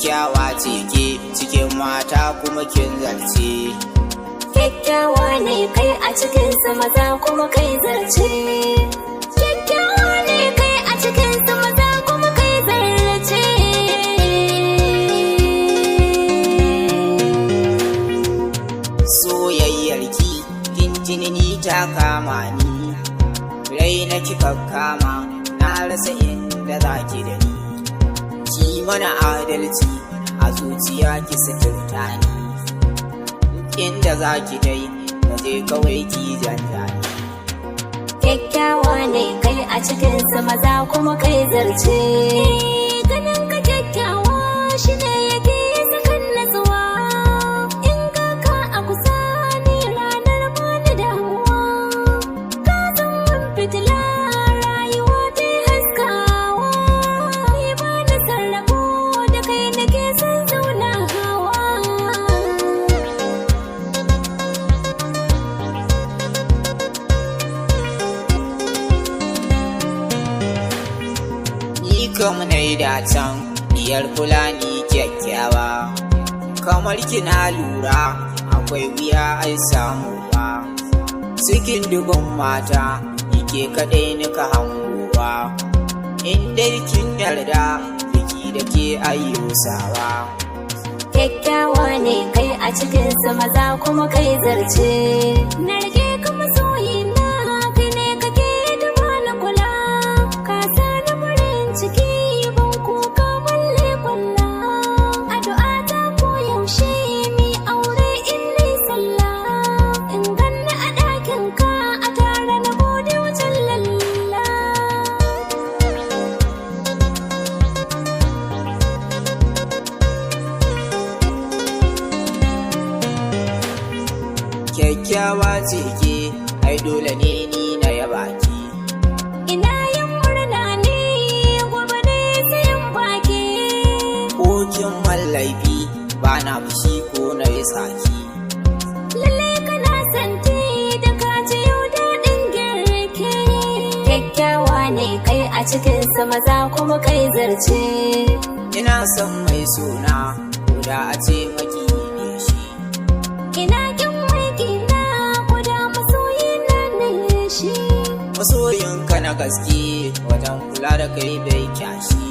Kyakkyawa ce ke cikin mata kuma kin zarce. Kyakkyawa ne kai a cikin maza kuma kai zarce. Kyakkyawa ne kai a cikin maza kuma kai zarce. Soyayyarki tintini ni ta kama ni, rai na kika kama, na rasa inda za ki da ni. Ki mana adalci a zuciya ki suturta ni, inda za ki dai na je kawai ki janja ni. Kyakkyawa ne kai a cikin maza kuma kai zarce. Ganin ka kyakkyawa shi ne yake sakan natsuwa. In ga ka a kusa ni ranar bani damuwa. Ka zan fitila rayuwa ta haskawa. Ni ba na sarrafo da kai nake son zauna hawa. Ni kam na yi dacen diyar Fulani kyakkyawa, kamar kina lura akwai wuya ai samuwa. Cikin dubun mata ike kaɗai nika hangowa, in dai kin yarda biki da ke ayyosawa. Kyakkyawa ne kai a cikin maza kuma kai zarce. Na rike ka masoyi na kai ne kake da bani kula. Ka sa ni farin ciki ban kuka balle kwalla. Addu'a ta ko yaushe mi aure in nai sallah. In ganni a ɗakin ka a tare na gode wajen lalla. Kyakkyawa ce ke, ai dole ne ni na yaba ki. Ina yin murna ne gobe ne sayan baki. Ko kin mallafi ba na fushi ko na yi tsaki. Lalle kana santi da ka ji yau daɗin girki. Kyakkyawa ne kai a cikin maza kuma kai zarce. Ina son mai suna ko da a ce maki ne shi. Ina kin mai kina ko da masoyi na ne shi. Masoyinka na gaske wajen kula da kai bai kyashi.